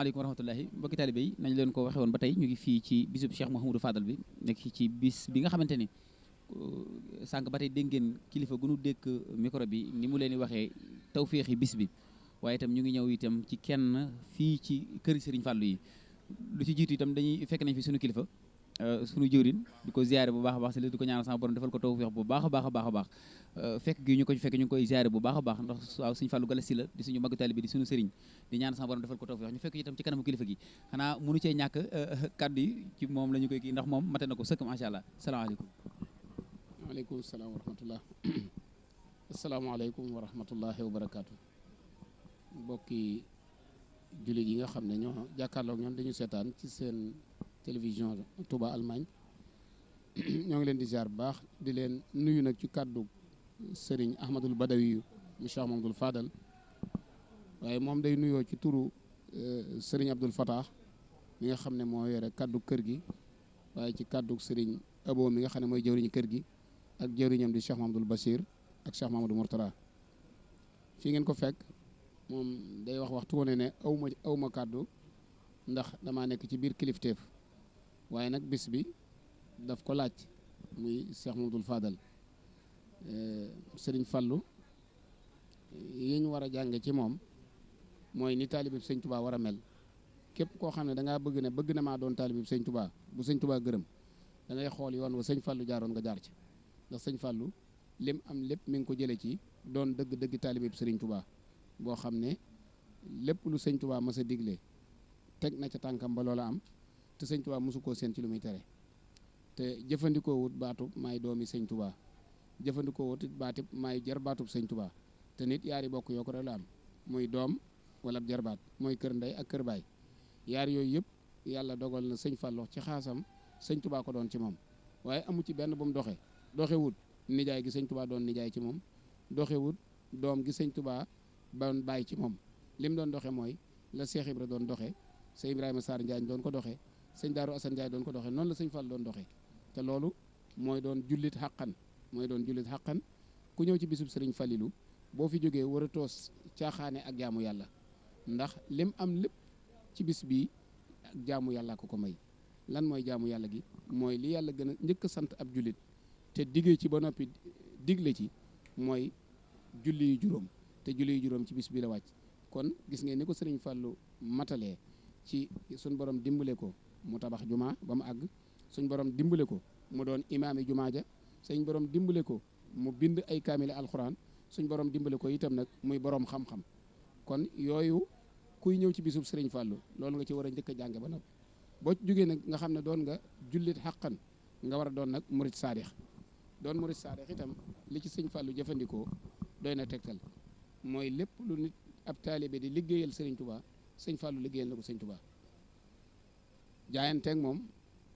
asalaamaaleykum wa rahmatullahi mbokki taalibe yi nañ leen ko waxe woon ba tey ñu ngi fii ci bisub Cheikh Mouhamadou Fadal bi nekk ci bis bi nga xamante ni sànq ba tey dégg ngeen kilifa gu nu dékk micro bi ni mu leen di waxee tawféexi bis bi waaye itam ñu ngi ñëw itam ci kenn fii ci kër Serigne Fallou yi lu ci jiitu itam dañuy fekk nañ fi sunu kilifa sunu jëwrin di ko ziare bu baax a baax si li di ko ñaanal sama borom defal ko tawféex bu baax a baax a baax a baax fekk gi ñu ko fekk ñu ngi koy ziare bu baax a baax ndax waaw Serigne Fallou Galass Sylla di suñu mag taalibe bi di suñu sëriñ di ñaan sama borom defal ko tawféex ñu fekk itam ci kanamu kilifa gi xanaa mënu cee ñàkk kaddu yi ci moom la ñu koy kii ndax moom mate na ko sëkk macha allah salaamaaleykum. waaleykum salaam wa rahmatullah asalaamaaleykum wa rahmatullahi wa barakaatu. mbokki jullit yi nga xam ne ñoo jàkkaarloog ñoom dañu seetaan ci seen télévision Touba Allemagne ñoo ngi leen di ziar bu baax di leen nuyu nag ci kàddu Serigne Ahmadul Badawi mu Cheikh Mamadou Fadal waaye moom day nuyoo ci turu Serigne Abdoul Fatah mi nga xam ne moo yore kàddu kër gi waaye ci kàddu Serigne Abo mi nga xam ne mooy jëwriñu kër gi ak jëwriñam di Cheikh Mamadou Bachir ak Cheikh Mamadou Mourtada fii ngeen ko fekk moom day wax waxtu wane ne awma kàddu ndax damaa nekk ci biir kilifteef waaye nag bis bi daf ko laaj muy Cheikh Mamadou Fadal Serigne Fallou yi ñu war a jànge ci moom mooy ni taalibe Sëñ Touba war a mel képp koo xam ne da ngaa bëgg na maa doon taalibe Sëñ Touba bu Sëñ Touba gërëm da ngay xool yoon wa Sëñ Fallou jaaroon nga jaar ci ndax Sëñ Fallou lim am lépp mi ngi ko jëlee ci doon dëgg taalibe Sëriñ Touba boo xam ne lépp lu Sëñ Touba mas a digle teg na ca tànkam ba loola am te Sëñ Touba mosu koo seen ci lu muy tere te jëfandikoo wut baatub maay doomi Sëñ Touba jëfandikoo wut baatub maay jarbaatub Sëñ Touba te nit yaari bokk yoo ko rek la am muy doom wala jarbaat mooy kër ndey ak kër baay yaar yooyu yëpp yàlla dogal na Sëñ Fallou ci xaasam Sëñ Touba ko doon ci moom waaye amu ci benn bu mu doxe wut nijaay gi Sëñ Touba doon nijaay ci moom doxe wut doom gi Sëñ Touba doon bàyyi ci moom lim doon doxe mooy la Cheikh Ibra doon doxe sëñ Ibrahima Sarr Njaañ doon ko doxe sëñ Daaru Asan Njaay doon ko doxe noonu la Sëñ Fall doon doxe te loolu mooy doon jullit xaqan ku ñëw ci bisub Sëriñ Falilu boo fi jógee war a toos caaxaane ak jaamu yàlla ndax lim am lépp ci bis bii ak jaamu yàlla ko may lan mooy jaamu yàlla gi mooy li yàlla gën a njëkk a sant ab jullit te diggee ci ba noppi digle ci mooy julli yu juróom te julli yu juróom ci bis bi la wàcc kon gis ngeen ni ko Sëriñ Fàllu matalee ci suñ borom dimbale ko mu tabax jumaa ba mu àgg suñ borom dimbale ko mu doon imaami jumaa ja suñ borom dimbale ko mu bind ay kaamile alxuraan suñ borom dimbale ko itam nag muy borom xam-xam kon yooyu kuy ñëw ci bisub Sëriñ Fàllu loolu nga ci war a njëkk a jànge ba noppi boo jógee nag nga xam ne doon nga jullit xaqan nga war a doon nag murit saadix doon murit saadix itam li ci Sëñ Fàllu jëfandikoo doy na tegtal mooy lépp lu nit ab taalibe di liggéeyal Sëriñ Touba Sëñ Fàllu liggéeyal na ko Sëñ Touba jaayanteeg moom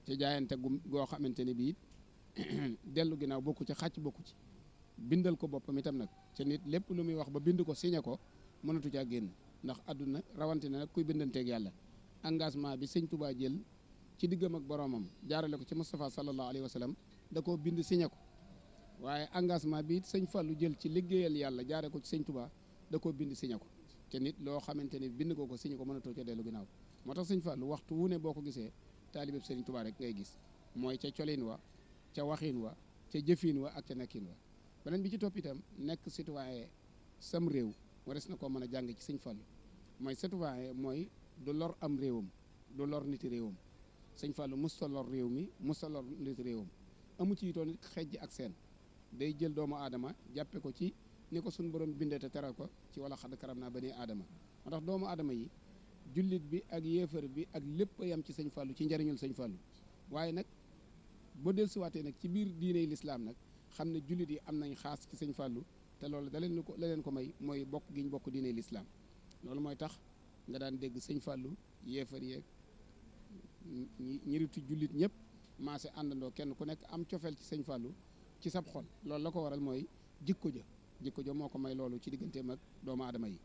ci jaayante goo xamante ne bii dellu ginnaaw bokku ci xàcc bokku ci bindal ko boppam itam nag ca nit lépp lu muy wax ba bind ko signé ko mënatu caa génn ndax àdduna rawatina nag kuy bindanteeg yàlla engagement bi Sëñ Touba jël ci diggam ak boromam jaarale ko ci Moustapha sallallahu alayhi wa sallam da koo bind signé ko waaye engagement bi Sëñ Fallou jël ci liggéeyal yàlla jaare ko ci Sëñ Touba da koo bind signé ko te nit loo xamante ne bind ko signé ko mënatoo ca dellu ginnaaw moo tax Sëñ Fallou waxtu wu ne boo ko gisee taalibeb Sëriñ Touba rek ngay gis mooy ca colin wa ca waxin wa ca jëfin wa ak ca nekkin wa beneen bi ci topp itam nekk citoyen sam réew wares na koo mën a jàng ci Sëñ Fallou mooy citoyen mooy du lor am réewam du lor niti réewam Sëñ Fallou musta lor réew mi musta lor niti réewam amu ci itoon xejj ak seen day jël doomu aadama jàppe ko ci ni ko suñu borom bindee te teral ko ci wala xadd karam naa bani aadama moo tax doomu aadama yi jullit bi ak yéefar bi ak lépp a yam ci Sëñ Fallou ci njariñul Sëñ Fallou waaye nag boo dellusiwaatee nag ci biir diiney lislaam nag xam ne jullit yi am nañ xaas ci Sëñ Fallou te loolu la leen ko may mooy bokk gi ñu bokk diiney lislaam loolu mooy tax nga daan dégg Sëñ Fallou yéefar yeeg ñiritu jullit ñëpp maase àndandoo kenn ku nekk am cofeel ci Sëñ Fallou ci sab xol loolu la ko waral mooy jikko ja moo ko may loolu ci digganteem ak doomu aadama yi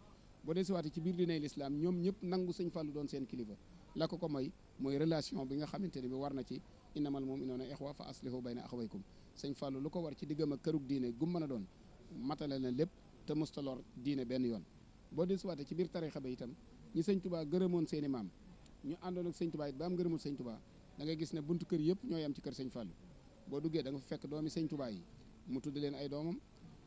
boo dee siwaate ci biir diiney lislaam ñoom ñëpp nangu Sëñ Fallou doon seen kilifa la ko may mooy relation bi nga xamante ne bi war na ci innamal mu'minuuna ixwa fa aslihu bayna axawaykum Sëñ Fallou lu ko war ci diggam ak kërug diine gum mën a doon matale na lépp te mustalor diine benn yoon boo dee siwaate ci biir tarixa ba itam ñi sëñ Touba gërëmoon seeni maam ñu àndoon ak sëñ Touba it ba am gërëmul sëñ Touba da ngay gis ne buntu kër yëpp ñoo yem ci kër sëñ Fallou boo duggee da nga fa fekk doomi sëñ Touba yi mu tudd leen ay doomam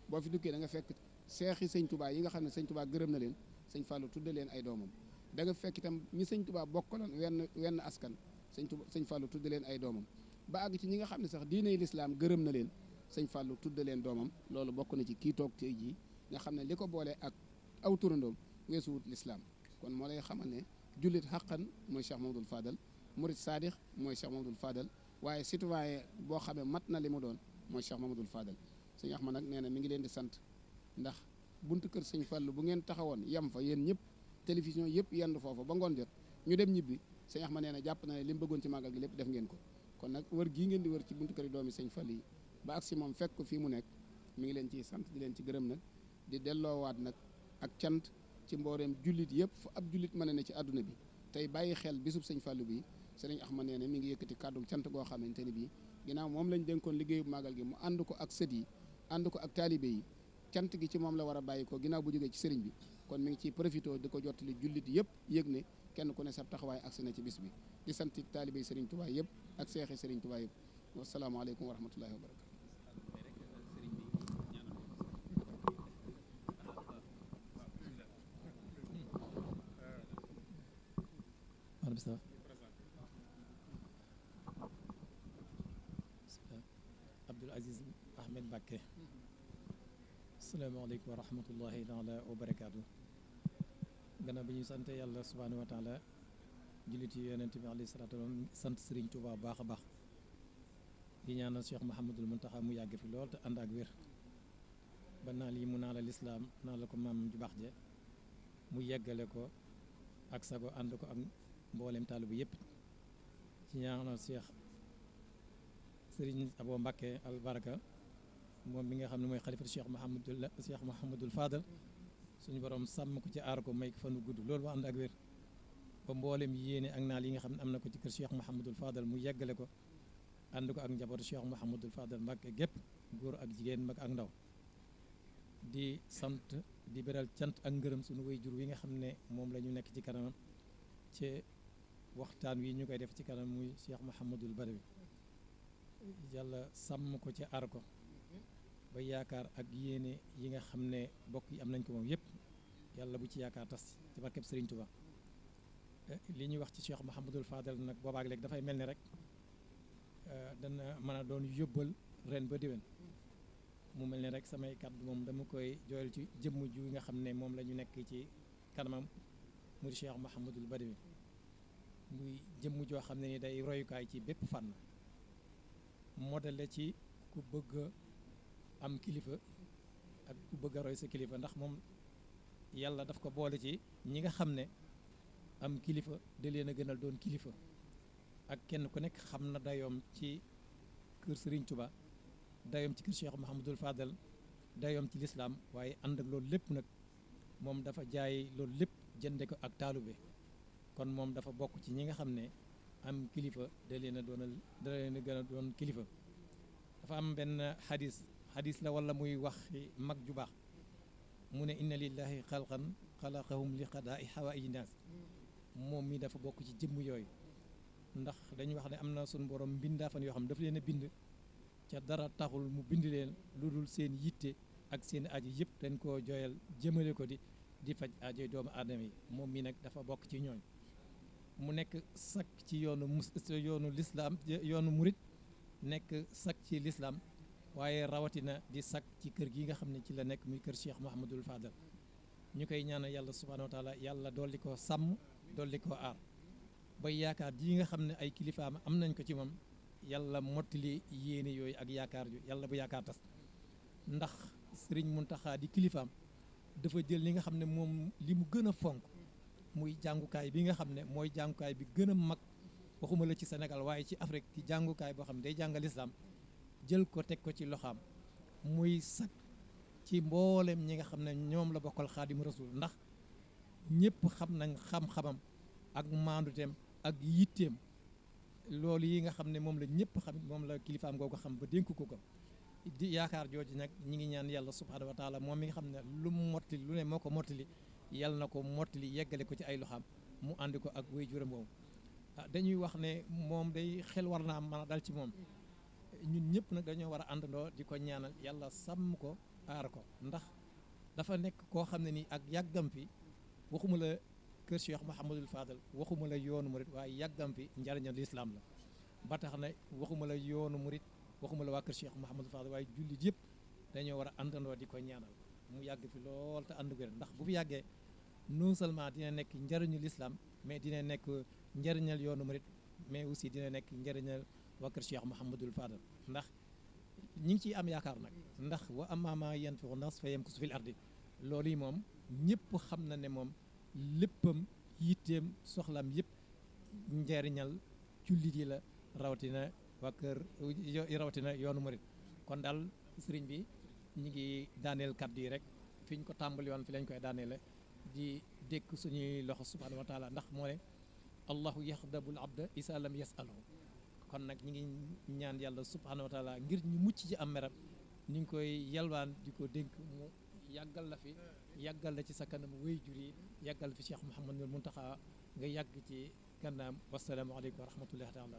boo fi duggee da nga fekk seexi sëñ Touba yi nga xam ne sëñ Touba gërëm na leen sëñ Fallou tudde leen ay doomam da nga fekk itam ñi sëñ Touba bokkaloon wenn askan sëñ Fallou tudde leen ay doomam ba àgg ci ñi nga xam ne sax diiney lislaam gërëm na leen sëñ Fallou tudde leen doomam loolu bokk na ci kii toog tey jii nga xam ne li ko boole ak aw turandoom weesuwut lislaam kon moo lay xamal ne jullit xaqan mooy Cheikh Mamadou Fadal murid saadix mooy Cheikh Mamadou Fadal waaye citoyen boo xamee mat na li mu doon mooy Cheikh Mamadou Fadal sëñ Axma nag nee na mi ngi leen di sant ndax buntu kër sëñ Fallou bu ngeen taxawoon yem fa yéen ñëpp télévision yëpp yendu foofa ba ngoon jot ñu dem ñibbi sëñ Axma nee na jàpp na ne li mu bëggoon ci màggal gi lépp def ngeen ko kon nag wër gii ngeen di wër ci buntu kër yi doomi sëñ Fallou yi ba agsi moom fekk ko fii mu nekk mi ngi leen ciy sant di leen ci gërëm nag di delloowaat nag ak cant ci mbooreem jullit yëpp fu ab jullit mën a ne ci àdduna bi tey bàyyi xel bisub sëñ Fallou bi sëriñ Axma nee na mi ngi yëkkati kàddu cant goo xamante ni bii ginnaaw moom lañ dénkoon liggéeyu màggal gi mu ànd ko ak sët yi ànd ko ak taalibe yi cant gi ci moom la war a bàyyi ko ginnaaw bu jógee ci sëriñ bi kon mi ngi ciy profité di ko jottali jullit yëpp yëg ne kenn ku ne sa taxawaay agsi na ci bis bi di sant taalibe yi sëriñ Tuubaa yëpp ak seexi sëriñ Tuubaa yëpp wasalaamaaleykum wa rahmatullahi wa barakatu Abdoul Aziz Ahmed Mbacké asalaamaaleykum wa rahmatullahi taala wa barakaatu gannaaw bi ñuy sant yàlla subhaanahu wa taala jullit yi yonent bi alayhi salaatu wa salaam sant Serigne Touba baax a baax di ñaanal Cheikh Mouhamadul Mountakha mu yàgg fi lool te ànd ak wér ba naa lii mu naa la lislaam naa la ko maam ju baax je mu yeggale ko ak sago ànd ko ak mboolem taalibu yëpp ci ñaanal Cheikh Serigne Abo Mbacké al Baraka moom mi nga xam ne mooy xalifatu Cheikh Mouhamadul Fadal suñu borom sàmm ko ci aar ko may ko fanu gudd loolu ba ànd ak wér ba mboolem yéene ak naal yi nga xam ne am na ko ci kër Cheikh Mouhamadul Fadal mu yeggale ko ànd ko ak njabootu Cheikh Mouhamadul Fadal Mbacké gépp góor ak jigéen mag ak ndaw di sant di beral cant ak ngërëm suñu waajur wi nga xam ne moom la ñu nekk ci kanamam ci waxtaan wi ñu koy def ci kanam muy Cheikh Mouhamadul Badawi yàlla sàmm ko ci aar ko ba yaakaar ak yéene yi nga xam ne bokk yi am nañ ko moom yëpp yàlla bu ci yaakaar tas ci barkeb Serigne Touba li ñuy wax ci Cheikh Mouhamadul Fadal nag boobaak léegi dafay mel ni rek dana mën a doon yóbbal ren ba déwén mu mel ni rek samay kàddu moom dama koy jooyal ci jëmm ju nga xam ne moom la ñu nekk ci kanamam mu di Cheikh Mouhamadul Badawi muy jëmm joo xam ne ni day royukaay ci bépp fànn modèle ci ku bëgg am kilifa ak ku bëgg a roy sa kilifa ndax moom yàlla daf ko boole ci ñi nga xam ne am kilifa da leen a gënal doon kilifa ak kenn ku nekk xam na dayoom ci kër Serigne Touba dayoom ci kër Cheikh Mouhamadul Fadal dayoom ci lislaam waaye ànd ak loolu lépp nag moom dafa jaay loolu lépp jënde ko ak taalube kon moom dafa bokk ci ñi nga xam ne am kilifa da leen a gën a doon kilifa dafa am benn xadis la wala muy wax mag ju baax mu ne inna lillahi xalqan xalaqahum li qadaai xawaaiji naas moom mi dafa bokk ci jëmm yooyu ndax dañuy wax ne am na suñu borom mbindaafan yoo xam ne dafa leen a bind ca dara taxul mu bind leen lu dul seen yitte ak seen aajo yëpp dañ koo jooyal jëmale ko di faj aajoy doomu aadama yi moom mi nag dafa bokk ci ñooñ mu nekk sakk ci yoonu lislaam yoonu murit nekk sakk ci lislaam waaye rawatina di sakk ci kër gi nga xam ne ci la nekk muy kër Cheikh Mouhamadul Fadal ñu koy ñaanal yàlla subhanahu wa taala yàlla dolli ko sàmm dolli ko aar ba yaakaar ji nga xam ne ay kilifaam am nañ ko ci moom yàlla mottali yéene yooyu ak yaakaar ju yàlla bu yaakaar tas ndax Sëriñ Muntaxa di kilifaam dafa jël li nga xam ne moom li mu gën a fonk muy jàngukaay bi nga xam ne mooy jàngukaay bi gën a mag waxuma la ci Sénégal waaye ci Afrique ci jàngukaay boo xam ne day jàngal islam jël ko teg ko ci loxaam muy sag ci mboolem ñi nga xam ne ñoom la bokkal Xaadimu Rasuul ndax ñëpp xam nañ xam-xamam ak maanduteem ak yitteem loolu yi nga xam ne moom la ñëpp xam moom la kilifaam googu xam ba dénk ko ko di yaakaar jooju nag ñi ngi ñaan yàlla subhaanahu wa taala moom mi nga xam ne lu mu mottali lu ne moo ko mottali yal na ko mottali yeggale ko ci ay loxaam mu àndi ko ak way juram boobu dañuy wax ne moom day xel war naa mën a dal ci moom ñun ñëpp nag dañoo war a àndandoo di ko ñaanal yàlla sàmm ko aar ko ndax dafa nekk koo xam ne nii ak yàggam fi waxuma la kër Cheikh Mouhamadul Fadal waxuma la yoonu murit waaye yàggam fi njariñal lislaam la ba tax na waxuma la yoonu murit waxuma la waa kër Cheikh Mouhamadul Fadal waaye jullit yëpp dañoo war a àndandoo di ko ñaanal mu yàgg fi lool te ànd wér ndax bu fi yàggee non seulement dina nekk njariñu lislaam mais dina nekk njariñal yoonu murit mais aussi dina nekk njariñal waa kër Cheikh Mouhamadul Fadal ndax ñi ngi ciy am yaakaar nag ndax wa amama yanfiu nas fa yamkusu fil ardi loolu yi moom ñëpp xam na ne moom léppam yitteem soxlam yëpp njariñal jullit yi la rawatina waa kër rawatina yoonu murit kon daal sëriñ bi ñu ngi daaneel kàddu yi rek fi ñu ko tàmbali woon fi lañ koy daaneele di dékk suñuy loxo subhanahu wa taala ndax moo ne allahu yaxdabul abda isa lam yasalahu kon nag ñi ngi ñaan yàlla subhanahu wa taala ngir ñu mucc ci am meram ñu ngi koy yalwaan di ko dénk mu yàggal la fi yàggal la ci sa kanam wéy jur yi yàggal fi Cheikh Mouhamadul Muntaxa nga yàgg ci gannaam wasalaamu aleykum wa rahmatullahi taala